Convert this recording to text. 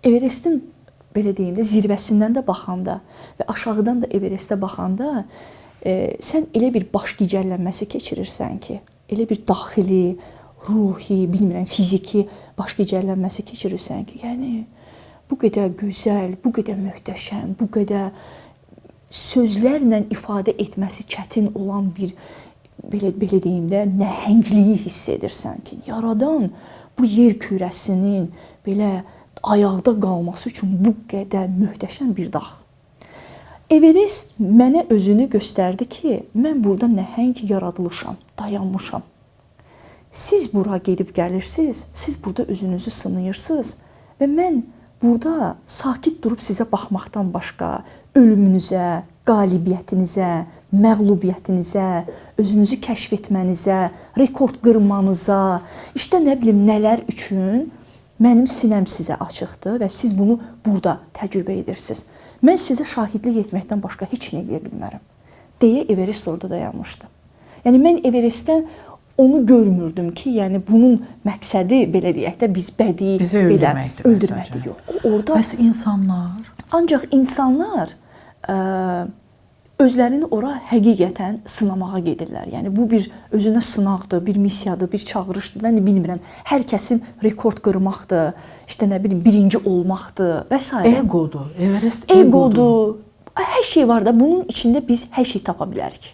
Everestin belə deyim də zirvəsindən də baxanda və aşağıdan da Everestə baxanda sən elə bir baş gicəllənməsi keçirirsən ki, elə bir daxili, ruhi, bilmirəm, fiziki baş gicəllənməsi keçirirsən ki, yəni bu qədər gözəl, bu qədər möhtəşəm, bu qədər sözlərlə ifadə etməsi çətin olan bir belə deyim də nəhəngliyi hiss edirsən ki, yaradan bu yer kürəsinin belə ayaqda qalması üçün bu qədər möhtəşəm bir dağ. Everest mənə özünü göstərdi ki, mən burada nəhəng yaradılmışam, dayanmışam. Siz bura gedib gəlirsiniz, siz burada özünüzü sınayırsınız və mən burada sakit durub sizə baxmaqdan başqa ölümünüzə, qalibiyyətinizə, məğlubiyyətinizə, özünüzü kəşf etmənizə, rekord qırmanıza, işte nə bilim nələr üçün mənim sinəm sizə açıqdır və siz bunu burada təcrübə edirsiniz. Mən sizə şahidlik etməkdən başqa heç nə edə bilmərəm, deyə Everest orada dayanmışdı. Yəni mən Everestdən onu görmürdüm ki, yəni bunun məqsədi belə deyək də biz bədii Bizi belə öldürməkdir öldürməkdir. məsələn. Yox. O orada Bəs insanlar? Ancaq insanlar özlərini ora həqiqətən sınamağa gedirlər. Yəni bu bir özünə sınaqdır, bir missiyadır, bir çağırışdır. Mən bilmirəm. Hər kəsin rekord qırmaqdır, işte nə bilim birinci olmaqdır və s. Egodur. Everest egodur. Egodur. Hər şey var da, bunun içində biz hər şey tapa bilərik.